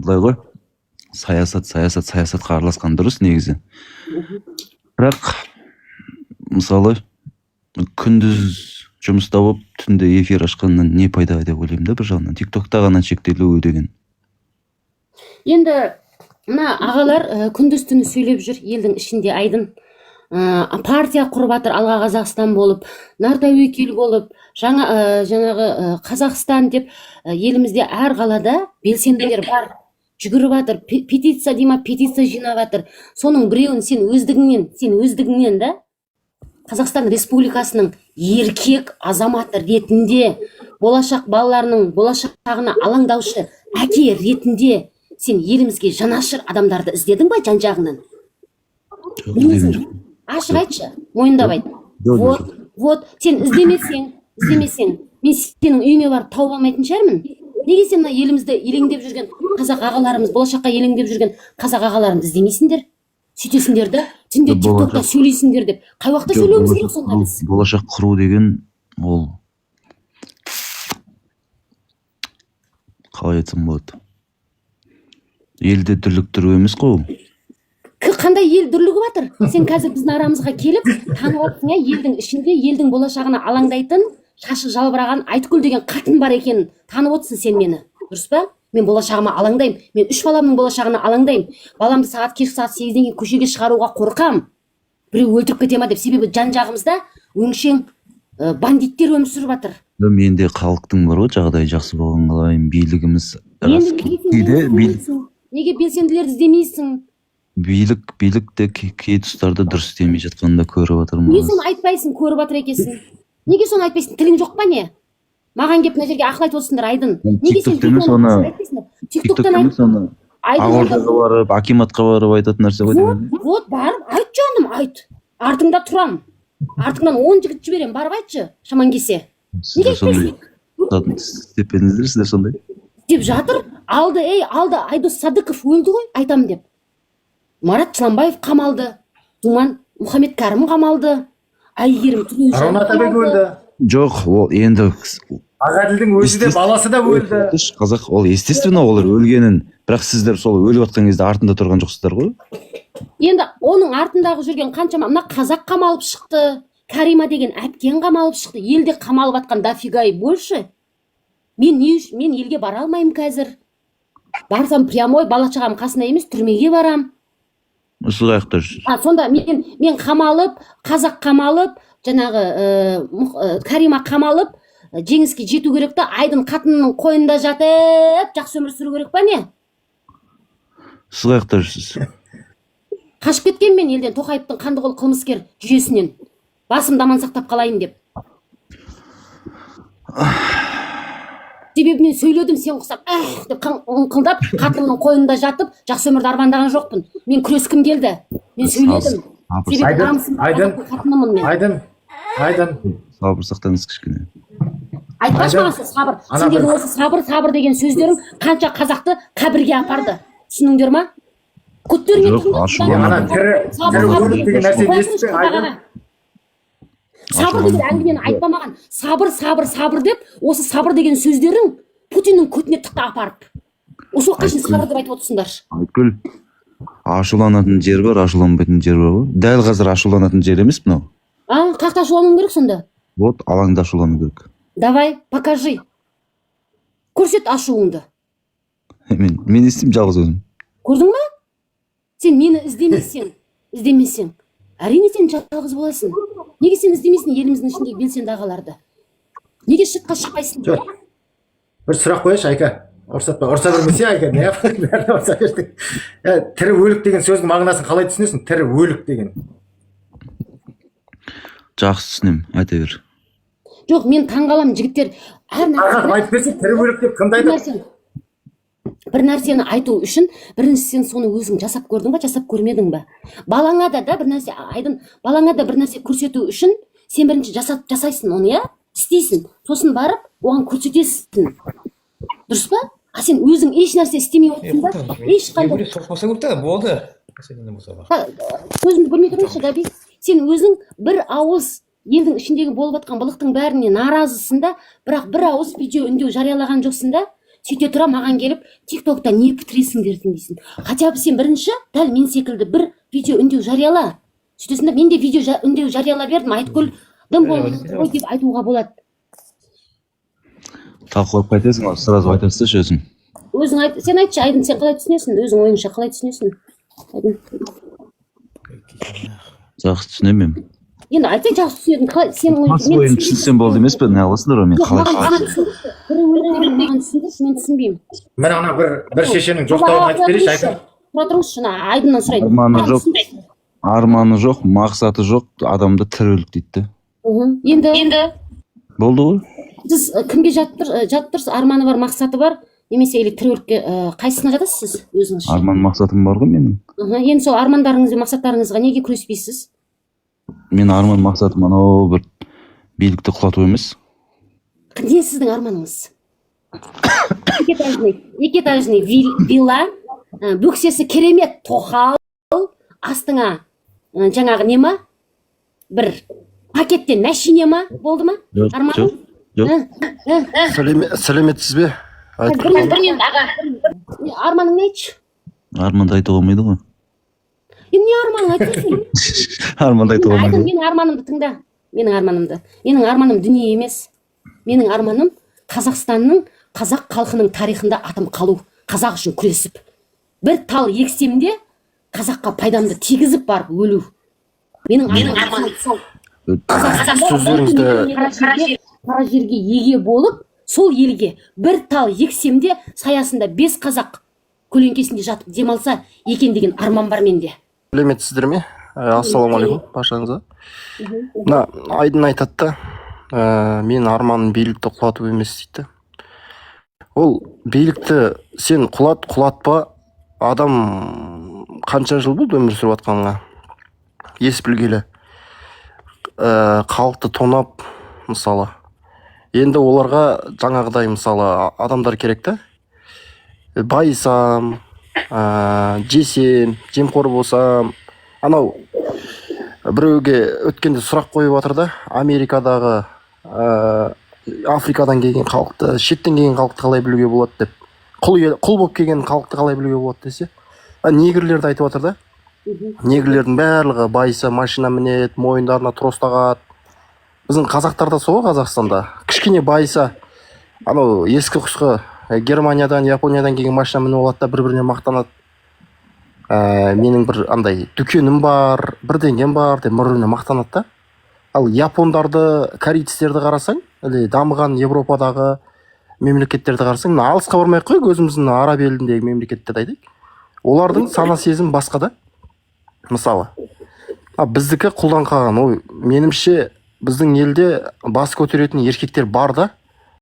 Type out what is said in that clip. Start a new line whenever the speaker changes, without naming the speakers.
Былай ғой, саясат, саясат, саясатқа араласқан дұрыс негізі. Бірақ мысалы, күндіз жұмыста болып, түнде эфир ашқаннан не пайда деп ойлаймын да бір жағынан. Тик-токта ғана шектелу деген.
Енді мына ағалар күндіз түні сөйлеп жүр елдің ішінде, Айдын. Партия құрып жатыр, «Алға Қазақстан» болып, Нартәуекел болып, жаңа жаңағы Қазақстан деп, елімізде әр қалада белсенділер бар, жүгіріп жатыр, петиция дей ма, петиция жинап жатыр. Соның біреуін сен өздігіңнен да, Қазақстан Республикасының еркек азаматы ретінде, болашақ балаларының болашағына алаңдаушы әке ретінде, сен елімізге жанашыр адамдарды іздедің ба жан жағыңнан?
Жоқ, іздеген жоқпын.
Ашық айтшы, мойындап айт.
Жоқ,
Вот,
жоқ.
вот сен іздемесең, мен сенің үйіңе барып тауып алмайтын шығармын. Неге сен мына елімізді елеңдеп жүрген қазақ ағаларымыз, болашаққа елеңдеп жүрген қазақ ағаларымызды іздемейсіңдер? Сөйтесіңдер да, түнде
Жоқ,
Тик-токта сөйлейсіңдер деп. Қай уақытта
Жоқ,
сөйлеуіміз керек
болашақ
сонда
құру,
біз?
болашақ құру деген ол қалай айтсам болады, елді дүрліктіру емес қой ол.
Қандай ел дүрлігіп жатыр? Сен қазір біздің арамызға келіп танып алыпсың, иә, елдің ішінде елдің болашағына алаңдайтын, шашы жалбыраған Айткүл деген қатын бар екенін танып отырсың сен мені, дұрыс па? Мен болашағыма алаңдаймын, мен үш баламның болашағына алаңдаймын. Баламды сағат кешкі сағат 8-ден кейін көшеге шығаруға қорқам, біреу өлтіріп кете ма деп, себебі жан жағымызда өңшең бандиттер өмір сүріп жатыр.
Жоқ, менде халықтың бар ғой, жағдайы жақсы болған қалаймын, билігіміз рас.
Енді неге сен
Кейде
мені іздемейсің? Неге белсенділерді іздемейсің?
Билік те кей тұстарда дұрыс істемей жатқанын да көріп
Неге
жатырмыз.
соны айтпайсың? Көріп жатыр екенсің, неге соны айтпайсың? Тілің жоқ па, не? Маған келіп мына жерге ақыл айтып отырсыңдар, Айдын.
Ол
Неге сен
TikTokта емес,
видеоны
оны
айтпайсыңдар? Тиктоктан
тиктокта
айт.
емес, оны
Айдын.
Ақордаға барып, акиматқа барып айтатын нәрсе ғой
Вот,
деген.
вот, барып айт, жаным, айт. Артыңда тұрам, артыңнан 10 жігіт жіберемін, барып айтшы шамаң келсе. Неге
Сіздер сондай
айтпайсың?
Істеп пе едіңіздер сіздер сондай?
Деп жатыр алды, ей, алды. Айдос Садықов өлді ғой айтам деп, Марат Жыланбаев қамалды, Думан Мұхаммедкәрім қамалды, Әйгерім Түлеужан
Арон Атабек
қамалды.
өлді.
Жоқ, ол енді
Ағаділдің өзі де, баласы да өлді.
Қазақ, ол естественно, олар өлгенін, бірақ сіздер сол өліп жатқан кезде артында тұрған жоқсыздар ғой.
Енді оның артындағы жүрген қаншама мына қазақ қамалып шықты, Карима деген әпкең қамалып шықты. Елде қамалып жатқан дофига и больше. Мен не үшін мен елге бара алмаймын қазір? Барсам, прямой бала шағам қасына емес, түрмеге барам.
Сіз қай жақта жүрсіз?
А сонда мен қамалып, қазақ қамалып, жаңағы Карима қамалып, жеңіске жету керек та, Айдын қатынның қойнында жатып жақсы өмір сүру керек па, не?
Сіз қай жақта жүрсіз?
Қашып кеткен мен елден, Тоқаевтың қанды қол қылмыскер жүйесінен басымды аман сақтап қалайын деп. Себебі мен сөйледім. Сен құсап ах деп ыңқылдап, қатынның қойнында жатып жақсы өмірді армандаған жоқпын. Мен күрескім келді, мен сөйледім.
Сабыр,
Себебі
Айдын,
намысым,
Айдын.
қазақтың қатынымын мен.
Айдын, Айдын.
Сабыр сақтаңыз кішкене.
Айтпашы
Айдын,
маған сол сабыр.
ана
Сендердің
бір-
осы «сабыр, сабыр» деген сөздерің қанша қазақты қабірге апарды, түсініңдер ма? Көттеріңе
Жоқ,
тыңдап,
ашуланады.
Ана тірі
Сабыр,
тірі
сабыр
өлік деген нәрсені
Қоя
естіп
тұрыңызшы,
пе, Айдын?
аға. Сабыр деген әңгімені айтпа маған. Сабыр, сабыр, сабыр деп, осы «сабыр» деген сөздерің Путиннің көтіне тықты апарып. Осы уақытқа шейін «сабыр» деп айтып отырсыңдар.
Айткүл, ашуланатын жер бар, ашуланбайтын жер бар ғой. Дәл қазір ашуланатын жер емес мынау.
А қаяқта ашулануың керек сонда?
Вот алаңда ашулану керек.
Давай, покажи, көрсет ашуыңды.
Мен не істеймін жалғыз өзім?
Көрдің ба? Сен мені іздемесең, әрине, сен жалғыз боласың. Неге сен іздемейсің еліміздің ішіндегі белсенді ағаларды? Неге сыртқа шықпайсың?
Жоқ, бір сұрақ қояйыншы, Айка, ұрсат па? Ұрса бермесе, Айка, не, бәріне ұрса бердің. Тірі өлік деген сөздің мағынасын қалай түсінесің, тірі өлік деген?
Жақсы түсінемін, айта бер.
Жоқ, мен таңғаламын, жігіттер, әр
Тарқатып
нәрсені
айтып берсе, тірі өлік деп кімді
бір
айтады?
нәрсені бір нәрсені айту үшін бірінші сен соны өзің жасап көрдің ба, жасап көрмедің ба? Балаңа да бір нәрсе, Айдын, балаңа да бір нәрсе көрсету үшін сен бірінші жасайсың оны, иә, істейсің, сосын барып оған көрсетесің, дұрыс па? А сен өзің еш нәрсе істемей отырсың да, ешқандай
Соқпаса керек та болды. Болса.
Сөзімді бөлмей тұрыңызшы, Габи. Сен өзің бір ауыз елдің ішіндегі болып жатқан былықтың бәріне наразысың да, бірақ бір ауыз видео үндеу жариялаған жоқсың да. Сөйте тұра маған келіп, «Тик Токта не бітіресіңдер» дейсің. Хотя бы сен бірінші дәл мен секілді бір видео үндеу жарияла. Сөйтесің да, мен де видео үндеу жариялап бердім, Айткүл дым болмады ғой деп айтуға болады.
Талқылап қайтесің ғой, сразу айта тасташы өзің.
Өзің айт, сен айтшы, Айдын, сен қалай түсінесің? Өзің ойыңша қалай түсінесің, Айдын?
Жақсы түсінемін мен.
Енді айтсаң, жақсы түсінетін қалай сенің ойың?
Бас ойын түсінсем болды емес пе? Не қыласыңдар ғой, мен
Жоқ,
қалай
маған
қалай
маған түсіндірші. Тірі өлік деген маған түсіндірші, мен түсінбеймін.
Міне, ана бір шешенің жоқтауын айтып берейінші, Айка.
Тұра тұрыңызшы, мына Айдыннан сұрайын.
Арманы
Маған
жоқ.
түсіндірші.
Арманы жоқ, мақсаты жоқ адамды тірі өлік дейді да.
Енді
Болды ғой.
сіз кімге жатып тұрсыз? Арманы бар, мақсаты бар немесе или тірі өлікке, қайсысына жатасыз сіз өзіңіз ше?
Арман мақсатым бар ғой менің.
Енді сол армандарыңыз бен мақсаттарыңызға неге күреспейсіз?
Мен арман мақсатым анау бір билікті құлату емес.
Не сіздің арманыңыз? Екі этажный вилла, бөксесі керемет тоқал, астыңа жаңағы не ма, бір пакеттен мәшине ма, болды ма?
Жоқ.
Арманың?
Жоқ, жоқ.
Сәлеметсіз бе, Айткүл
Бір
ханым?
бір минут, аға. Не, арманың не, айтшы.
Арманды айтуға болмайды ғой.
Енді не арманың, айтсайшы.
Арманды айтуға
Айдын,
болмайды.
менің арманымды тыңда. Менің арманымды. Менің арманым дүние емес. Менің арманым Қазақстанның, қазақ халқының тарихында атым қалу, қазақ үшін күресіп. Бір тал ексем де, қазаққа пайдамды тигізіп барып өлу. Менің арманым сол. Қазақстанда қара жерге еге болып, сол елге бір тал ексем де, саясында бес қазақ көлеңкесінде жатып демалса екен деген арман бар менде.
Сәлеметсіздер ме? Ассалаумағалейкум баршаңызға. Мына Айдын айтады да, менің арманым билікті құлату емес дейді. Ол билікті сен құлат, құлатпа, адам қанша жыл болды өмір сүріп жатқаныңа, ес білгелі халықты тонап, мысалы, енді оларға жаңағыдай, мысалы, адамдар керек та, байысам, жесем, жемқор болсам. Анау біреуге өткенде сұрақ қойып жатыр да, Америкадағы Африкадан келген халықты, шеттен келген халықты қалай білуге болады деп, құл болып келген халықты қалай білуге болады десе, а негрлерді айтып жатыр да. Негрлердің барлығы байыса, машина мінеді, мойындарына трос тағады. Біздің қазақтарда сол ғой, Қазақстанда кішкене байыса, анау ескі құсқы Германиядан, Япониядан келген машина мініп алады да, бір біріне мақтанады, менің бір андай дүкенім бар, бірдеңем бар деп бір біріне мақтанады да. Ал япондарды, корейцтерді қарасаң или дамыған Европадағы мемлекеттерді қарасаң, мына алысқа бармай ақ қояйық, өзіміздің араб еліндегі мемлекеттерді айтайық, олардың сана сезімі басқа да, мысалы. А біздікі құлдан қалған ой. Меніңше, біздің елде бас көтеретін еркектер бар да.